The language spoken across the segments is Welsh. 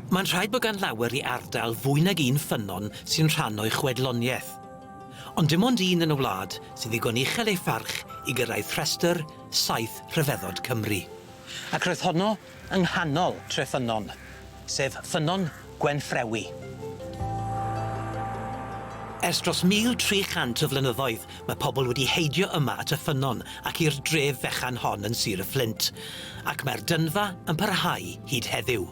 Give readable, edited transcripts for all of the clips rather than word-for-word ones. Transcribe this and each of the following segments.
Mae'n rhaid bod gan lawer i ardal fwy nag un ffynnon sy'n rhan o'i chwedloniaeth. Ond dim ond un yn y wlad sy'n ddigon uchel ei pharch i gyrraedd rhestr Saith Rhyfeddod Cymru. Ac roedd honno yng nghanol Treffynnon, sef Ffynnon Gwenffrewi. Ers dros 1,300 o flynyddoedd, mae pobl wedi heidio yma at y ffynnon ac i'r dref fechan hon yn Sir y Fflint, ac mae'r dynfa yn parhau hyd heddiw.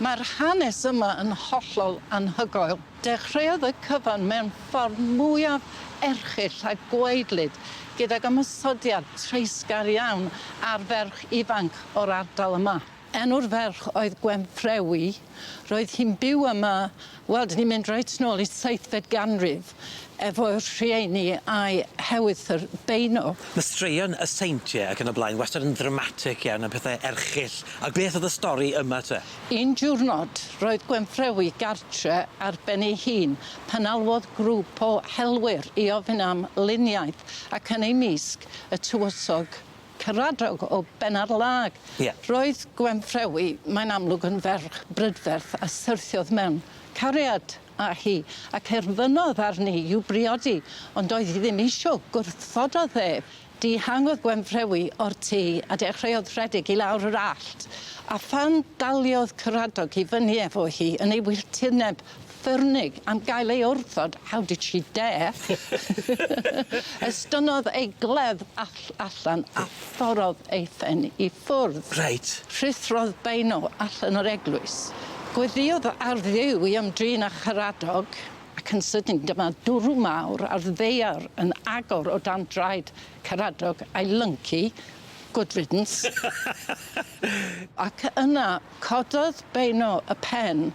Mae'r hanes yma yn hollol anhygoel. Dechreuodd y cyfan mewn ffordd mwyaf erchyll a gwaedlyd, gydag ymosodiad treisgar iawn ar ferch ifanc o'r ardal yma. Enw'r ferch oedd Gwenffrewi. Roedd hi'n byw yma, wel, 'dyn ni'n mynd reit nôl i seithfed ganrif, efo'i rhieni a'i hewythr Beuno. Ma' straeon y seintie ac yn y blaen wastad yn ddramatic iawn a pethe erchyll. A beth o'dd y stori yma te? Un diwrnod, roedd Gwenffrewi gartre ar ben ei hun pan alwodd grŵp o helwyr i ofyn am luniaeth ac yn eu mysg y tywysog Caradog o Benarlâg. Ie. Roedd Gwenffrewi, mae'n amlwg yn ferch brydferth a syrthiodd mewn cariad â hi ac erfynodd arni i'w briodi, ond doedd hi ddim isio, gwrthododd ef. Dihangodd Gwenffrewi o'r tŷ a dechreuodd rhedeg i lawr yr allt, a phan daliodd Caradog i fyny efo hi yn ei wylltineb ffyrnig am gael ei wrthod, how did she dare? Estynnodd ei gledd all- allan a thorrodd ei phen i ffwrdd. Reit. Rhuthrodd Beuno allan o'r eglwys. Gweddïodd ar Dduw i ymdrin â Charadog, ac yn sydyn dyma dwrw mawr a'r ddaear yn agor o dan draed Caradog a'i lyncu. Good riddance. Ac yna cododd Beuno y pen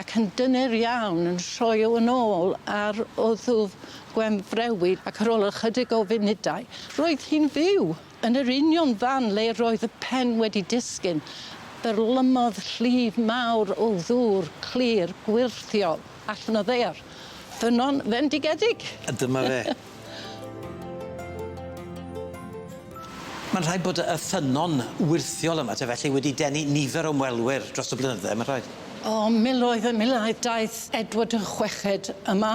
ac yn dyner iawn yn rhoiw yn ôl ar wddf Gwenfrewi ac ar ôl ychydig o funudau roedd hi'n fyw yn yr union fan le roedd y pen wedi disgyn. Byrlymodd llif mawr o ddŵr clir gwyrthiol allan o ddaear. Ffynnon fendigedig! A dyma fe. Ma'n rhaid bod y ffynnon wyrthiol yma te felly wedi denu nifer o ymwelwyr dros y blynydde, ma' rhaid? O, miloedd a miloedd daeth Edward y Chweched yma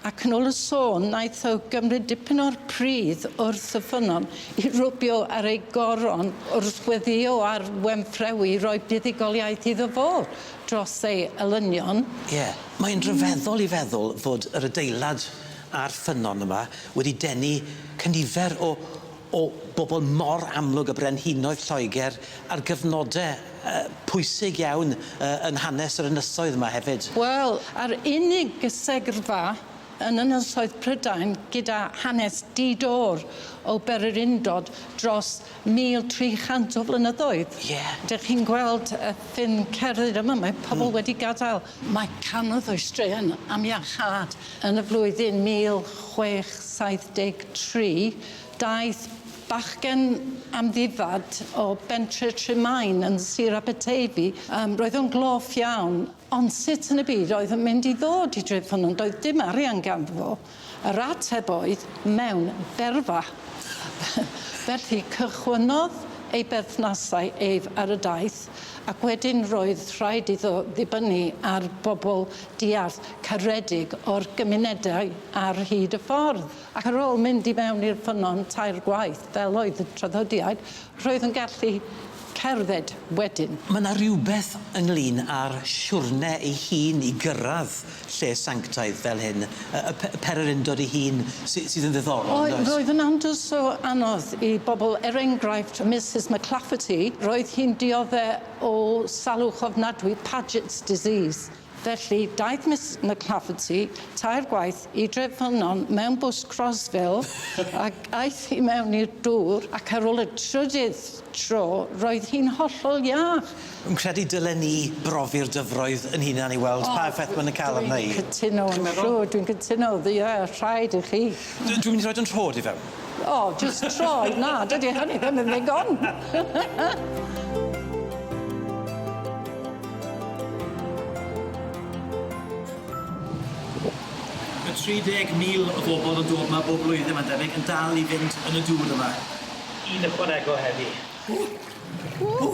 ac yn ôl y sôn naeth o gymryd dipyn o'r pridd wrth y ffynnon i rwbio ar ei goron wrth weddïo ar Wenffrewi i roi buddugoliaeth iddo fo dros ei elynion. Ie, mae'n rhyfeddol i feddwl fod yr adeilad a'r ffynnon yma wedi denu cynifer o o bobol mor amlwg y brenhinoedd Lloeger ar gyfnode yy pwysig iawn yy yn hanes yr ynysoedd yma hefyd. Wel, a'r unig gysegrfa yn Ynysoedd Prydain gyda hanes di-dor o bererindod dros 1,300 o flynyddoedd. Ie. Dych chi'n gweld y ffin cerdded yma, mae pobol wedi gadael. Mae canodd o'i straeon am iachâd. Yn y flwyddyn 1673 daeth bachgen amddifad o bentre Tremaen yn Sir Aberteifi. Yym roedd o'n gloff iawn, ond sut yn y byd oedd o'n mynd i ddod i Drefffynnon? Doedd dim arian ganddo fo. Yr ateb oedd mewn berfa. Felly cychwynnodd ei berthnasau ef ar y daith ac wedyn roedd rhaid iddo ddibynnu ar bobl diarth caredig o'r gymunedau ar hyd y ffordd. Ac ar ôl mynd i mewn i'r ffynnon tair gwaith, fel oedd y traddodiad, roedd yn gallu cerdded wedyn. Ma' 'na rywbeth ynglŷn â'r siwrne ei hun i gyrradd lle sanctaidd fel hyn, y y pe- y pererindod ei hun sy sydd yn ddiddorol yndoes? Oedd, roedd yn andros o anodd i bobl, er enghraifft Misus McClafferty, roedd hi'n diodde o salwch ofnadwy, Paget's disease. Felly, daeth Miss McClafferty tair gwaith i Drefynnon mewn bws Crosville ac aeth hi mewn i'r dŵr ac ar ôl y trydydd tro roedd hi'n hollol iach. Rwy'n credu dylen ni brofi'r dyfroedd 'yn hunan i weld pa effaith ma' nw'n ca'l arna i. Dwi'n cytuno yn llwyr, dwi'n cytuno, ie, rhaid i chi. Dwi'n mynd i roid 'yn nhroed i fewn. O, jyst troed, na, dydi hynny ddim yn ddigon. Ma' 30,000 o bobol yn dod 'ma bob blwyddyn mae'n debyg yn dal i fynd yn y dŵr yma. Un ychwanegol heddi. Ww! Ww!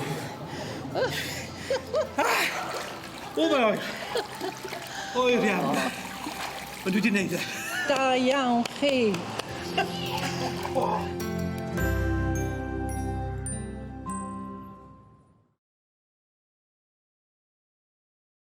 Ah! O, mae'n oer. Oer iawn. Ond dwi 'di neud e. Da iawn chi. O!